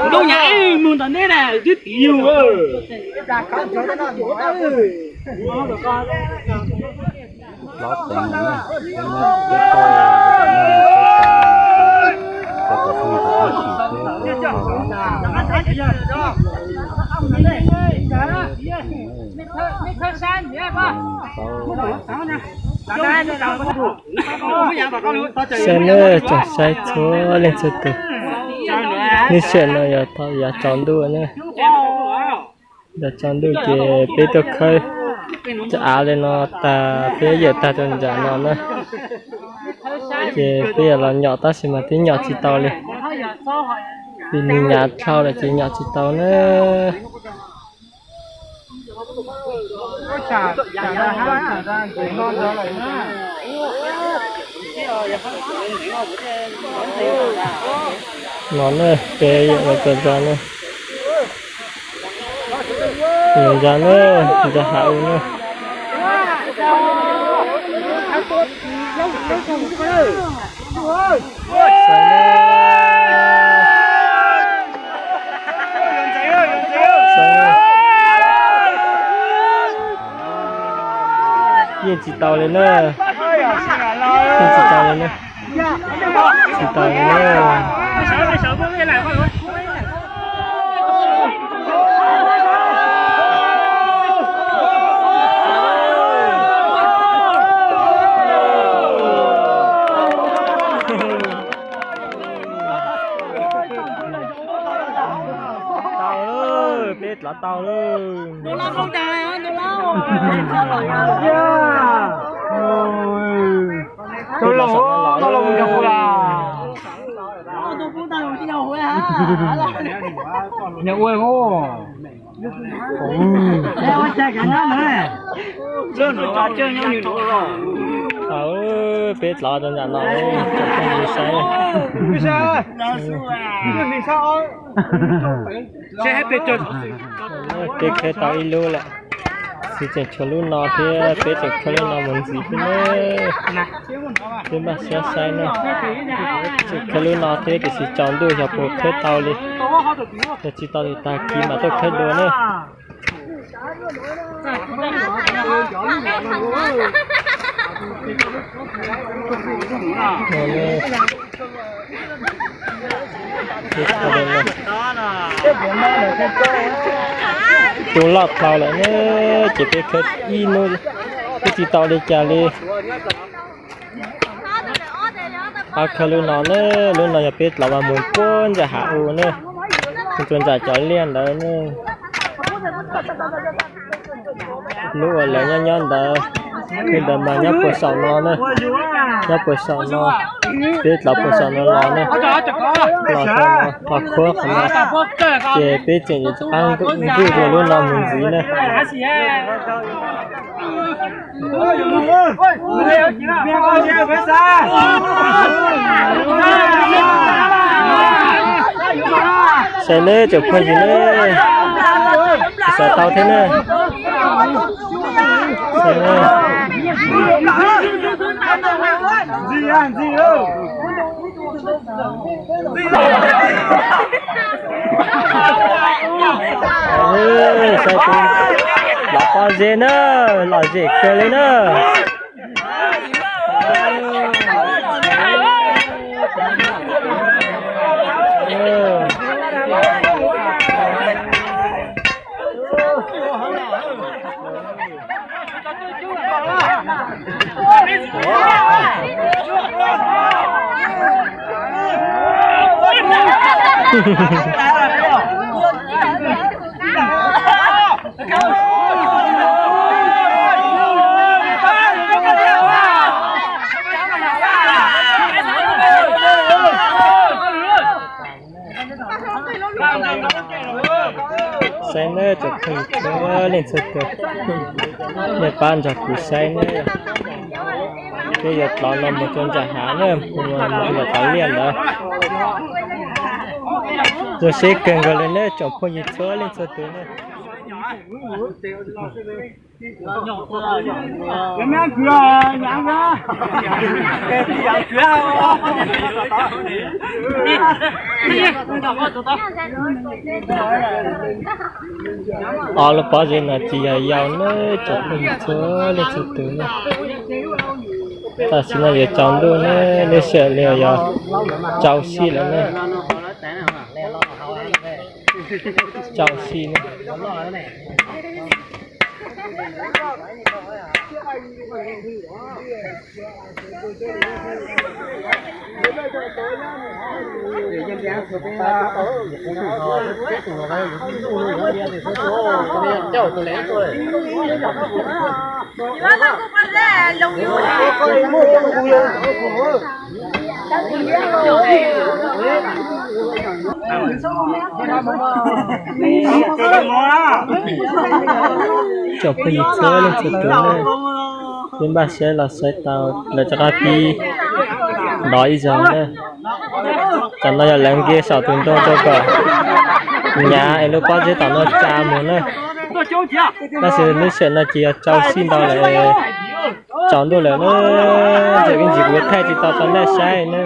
Ntoo nyam mus ntawm neb na, twb tiv yug. Saib nawb, tsoom saib txhua leej txhua tus, lub sij hawm no yog thaum yav tsaus ntuj na. Yav tsaus ntuj ces peb tuaj khawb cov av li no tag, peb yawm tag rau nram no na. Ces peb yuav los nyom tab sis mas twb nyom tsis tau li. Vim nws hnyav dhau lawm ces nyom tsis tau na. No na, peb yawm los txog no na. Nws ntsa na, ntsa hav u na. Yeej tsis tau li na. Yeej tsis tau li na. Tsis tau li na. Tau lawm, peb tlov tau lawm. Cov laus, cov laus mus nrog kuv las. Nyob ua hos. Tau, peb tlov rau nram no, saib. Peb khawb tau ib lub lawm, tseem tshuav lub no thiab, peb tseem khawb lub no mus ntxiv thiab na. Peb npaj siab saib na, tseem khawb lub no thiab tiam sis tsaus ntuj xyov puas khawb tau li. Yog tsis tau li tag kis mam tuaj khawb dua na. Tus loj dhau lawm na, ces peb khawb ib hnub twb tsis tau li cas li. Pab khawb lub no na, lub no yog peb tlov mas mus puag nram hav u na, mus rau nram cov liaj ntawd na. Lub uas lawv nyob nyob ntawd, li ntawd mas nyob puag saum no na, nyob puag saum no, peb tlov puag saum no los na, los rau no, los khuab qhov no, ces peb tseem rov qab nkuj rau lub no mus ntxiv na. Saib nawb tsoom phooj ywg nawb, xav tau thiab nawb. Saib tus los pob zeb na, lom zem kawg li na. Saib nawb tsoom phooj ywg txhua leej txhua tus, nej pab nrog kuv saib nawb. Peb yuav tos no mus rau nram hav na, mus rau tom liaj ntawd. Zoo siab kawg nkaus li nawb tsoom phooj ywg txhua leej txhua tus nawb. Ob lub pob zeb no tsis yog yau nawb tsoom phooj ywg txhua leej txhua tus nawb. Tam sim no yuav tsaus ntuj nawb, lub sij hawm no yog tsaus si lawm nawb. Tsaus si nawb. Tsoom phooj ywg txhua leej txhua tus, peb npaj siab los saib tau lawv rov qab pib nrov ib zaug na. Tam no yog lawv nqis saum tus ntoo rau kom hnyav es lub pob zeb tom no tsa mus na. Tab sis lub sij hawm no ces yog tsaus si ntau lawm, tsaus ntuj lawm na. Ntxim ib ntsis kuv thaij tsis tau rau nej saib na.